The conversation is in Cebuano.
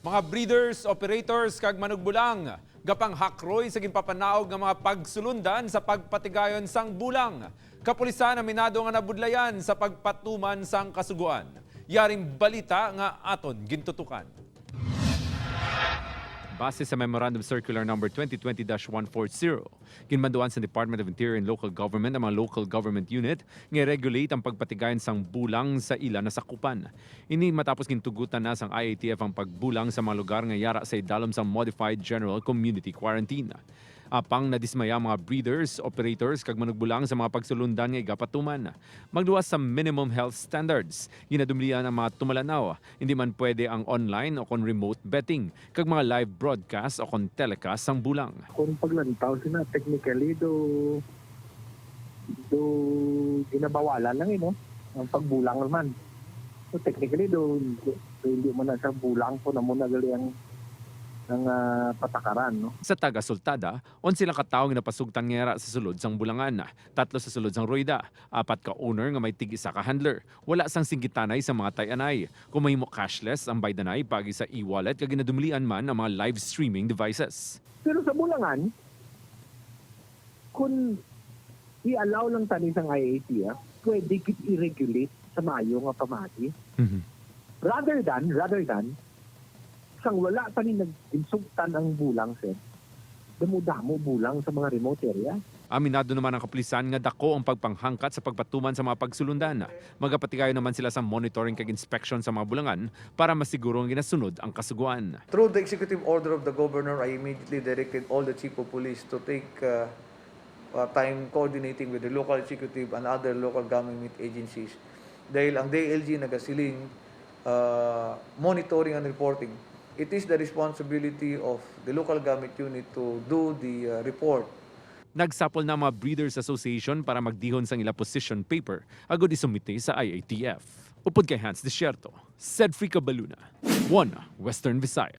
Mga breeders, operators kag manugbulang gapang hakroy sa ginpapanaog nga mga pagsulundan sa pagpatigayon sang bulang. Kapulisan, aminado nga nabudlayan sa pagpatuman sang kasuguan. Yaring balita nga aton gintutukan. Base sa Memorandum Circular Number 2020-140, ginmanduan sa Department of Interior and Local Government ang mga local government unit nga regulate ang pagpatigayon sang bulang sa ila na sakupan. Ini matapos gintugutan na sang IATF ang pagbulang sa mga lugar nga yara sa idalom sang Modified General Community Quarantine. Apang nadismaya ang mga breeders, operators kag manugbulang sa mga pagsulundan nga igapatuman. Magluwas sa minimum health standards. Ginadumlian ang mga tumalanaw. Hindi man pwede ang online o kon remote betting kag mga live broadcast o kon telecast sang bulang. Kung paglantaw sila, technically do ginabawalan lang eh, no, ang pagbulang naman. So technically do hindi mo na sa bulang po na muna gali ang patakaran, no. Sa taga-sultada, 11 lang ka tawo nga napasugtan nga yara sa sulod sang bulangan. Tatlo sa sulod sang Ruida, apat ka owner nga may tig-isa ka handler. Wala sang singgitanay sa mga tayanay. Kung mahimo, cashless ang baydanay pagi sa e-wallet kag ginadumlian man ang mga live streaming devices. Pero sa bulangan, kung i-allow lang tani sang IATF, pwede gid i-regulate sa maayo nga pamagi rather than sang wala pa ni nag-insugtan ang bulang, sir, damo-damo bulang sa mga remote area. Aminado naman ang kapulisan nga dako ang pagpanghangkat sa pagpatuman sa mga pagsulundan. Magapatigayon naman sila sa monitoring kag inspection sa mga bulangan para masiguro nga ginasunod ang kasuguan. Through the executive order of the governor, I immediately directed all the chief of police to take time coordinating with the local executive and other local government agencies. Dahil ang DILG nagasiling monitoring and reporting. It is the responsibility of the local government unit to do the report. Nagsapol na ang mga Breeders Association para magdihon sang ila position paper agud isumite sa IATF. Upod kay Hans Desierto, Sedfrey Cabaluna, One Western Visayas.